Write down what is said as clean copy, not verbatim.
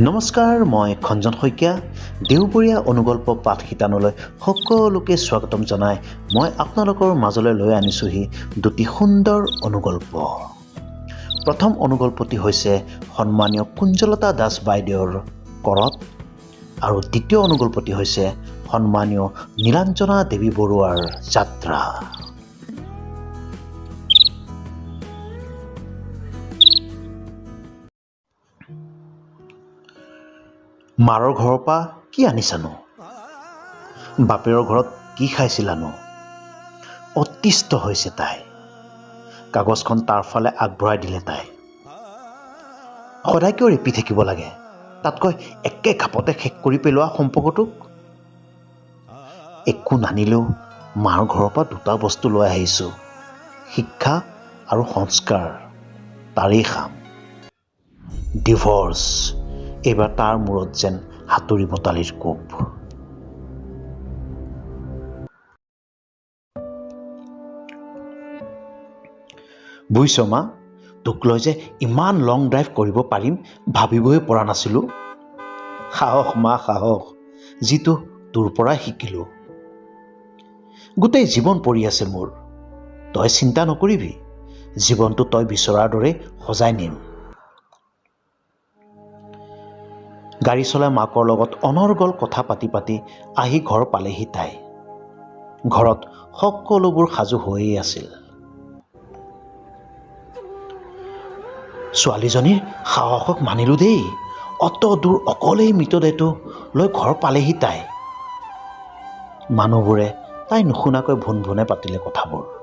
নমস্কাৰ, মই খঞ্জন শইকীয়া। দেওবৰীয়া অনুগল্প পাঠ শিতানলৈ সকলোকে স্বাগতম জনাই মই আপোনালোকৰ মাজলৈ লৈ আনিছোঁহি দুটি সুন্দৰ অনুগল্প। প্ৰথম অনুগল্পটি হৈছে সন্মানীয় কুঞ্জলতা দাস বাইদেউৰ কৰত, আৰু দ্বিতীয় অনুগল্পটি হৈছে সন্মানীয় নীলাঞ্জনা দেৱী বৰুৱাৰ যাত্ৰা। মাৰৰ ঘৰৰ পৰা কি আনিছানো? বাপেৰৰ ঘৰত কি খাইছিলানো? অতিষ্ঠ হৈছে তাই। কাগজখন তাৰ ফালে আগবঢ়াই দিলে তাই। সদায় কিয় ৰেপি থাকিব লাগে? তাতকৈ একে ঘাপতে শেষ কৰি পেলোৱা সম্পৰ্কটোক। একো নানিলেও মাৰ ঘৰৰ পৰা দুটা বস্তু লৈ আহিছোঁ, শিক্ষা আৰু সংস্কাৰ। তাৰেই খাম। ডিভৰ্চ। এইবাৰ তাৰ মূৰত যেন হাতুৰি বটালিৰ কোব। বুজিছ মা, তোক লৈ যে ইমান লং ড্ৰাইভ কৰিব পাৰিম ভাবিবই পৰা নাছিলোঁ। সাহস মা, সাহস, যিটো তোৰ পৰাই শিকিলোঁ। গোটেই জীৱন পৰি আছে মোৰ, তই চিন্তা নকৰিবি, জীৱনটো তই বিচৰাৰ দৰে সজাই নিম। গাড়ী চলাই মাকৰ লগত অনৰ্গল কথা পাতি পাতি আহি ঘৰ পালেহি তাই। ঘৰত সকলোবোৰ সাজু হৈয়ে আছিল। ছোৱালীজনীৰ সাহসক মানিলোঁ দেই, অত দূৰ অকলেই মৃতদেহটো লৈ ঘৰ পালেহি তাই। মানুহবোৰে তাই নুশুনাকৈ ভুন ভুনে পাতিলে কথাবোৰ।